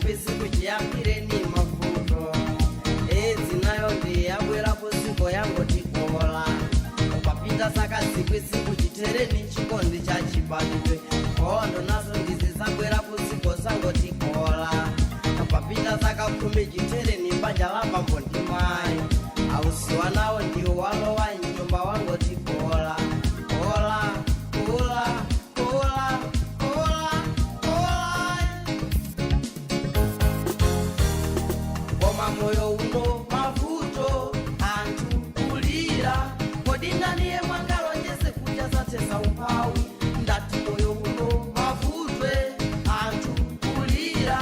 Zikwizikwi chiyambireni mavuto. Edzi nayo ndiyabwera kuziko yangotikola. Papita zaka zikwizikwi chitereni chikondi chachibadwe. Nkhondo nazo ndizizabwera kuziko zangotikola. Papita zaka 10 chitereni banja la bambo ndi mayi. Ausiwa nawo ndiwo walowa mnyumba wangotikola. Kola, kola, kola, kola, kola. Koma moyo uno mavuto anthu kulira. Kodi ndani yemwe angalonjeze kuti adzathetsa umphawi? Ndati moyo uno mavuto anthu kulira.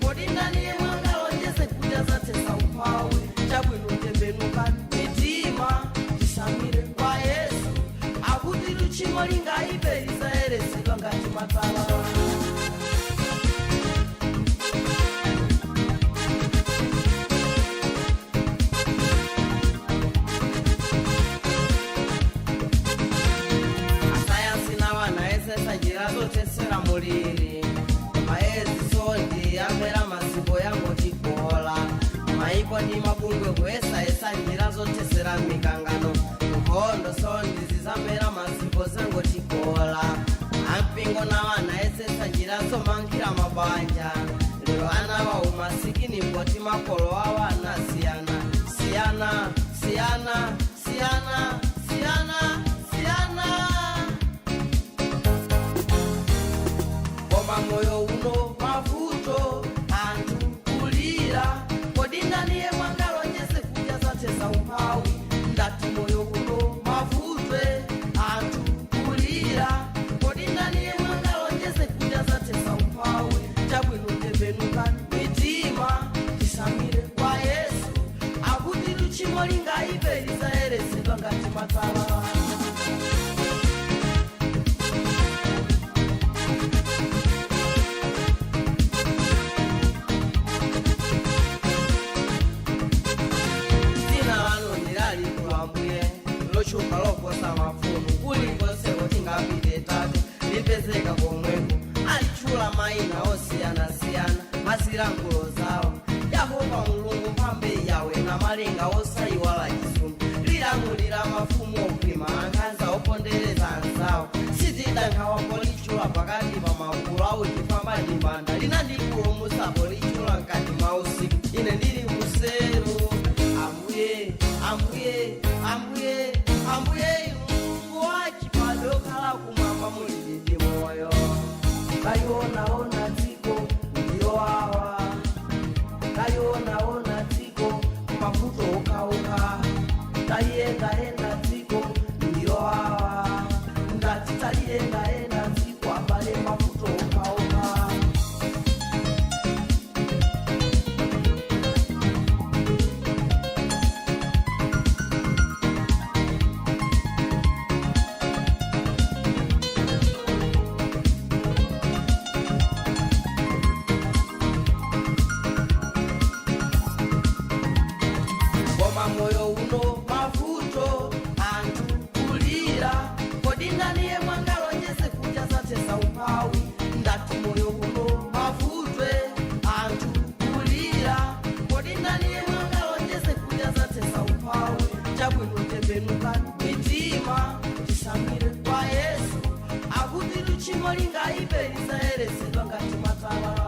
Kodi ndani yemwe angalonjeze kuti adzathetsa umphawi? Chabwino tembenuka mitima tisamire kwa Yesu. Akuti tchimo lingaipe lisayeretsedwa ngati matsala. Asayansi nawo anayesesa njira zothetsera muliri. Maezi sondi yamera maziko yangotikola. Maiko ndi mabungwe kuyesayesa njira zothetsera mikangano. Nkhondo sondi zizamera maziko zangotikola. Ampingo nawo anayesesa njira zomangira mabanja. Lero ana wa umasikini poti makolo awo anasiyana. Siyana, siyana, siyana, siyana, siyana. Koma moyo uno mavuto anthu kulira. Kodi ndani yemwe angalonjeze kuti adzathetsa umphawi? Ndati moyo uno mavuto anthu kulira. Kodi ndani yemwe angalonjeze kuti adzathetsa umphawi? Chabwino tembenuka mitima tisamire kwa Yesu. Akuti tchimo lingaipe lisayeretsedwa ngati matsala. Dzina lanu ndilalikulu Ambuye, lochuka loposa mafumu. Kulikonse tingapite tate lipezeka komweko. Alitchula mayina osiyanasiyana mazilankhulo zawo. Yehova Mulungu mphambe yawe na malinga osayiwala chisumbu. Lilamulira mafumu okhwima ankhanza opondereza anzawo. Sitidankhawa polichula pakati pa magulu auchifamba ndi mbanda. Linandipulumutsa polichula mkati mwa usiku ine ndili musero. Ambuye, Ambuye, Ambuye, Ambuye, Mulungu wachibadwe okhala kumwamba muli ndi moyo. Kalionaona dziko ndilowawa. Kalionaona dziko mavuto okhaokha. Taliyendayenda dziko ndilowawa. Ngati taliyendayenda dziko abale mavuto okhaokha. Koma moyo uno mavuto anthu kulira. Kodi ndani yemwe angalonjeze kuti adzathetsa umphawi? Ndati moyo uno mavuto anthu kulira. Kodi ndani yemwe angalonjeze kuti adzathetsa umphawi? Chabwino tembenuka mitima tisamire kwa Yesu. Akuti tchimo lingaipe lisayeretsedwa ngati matsala.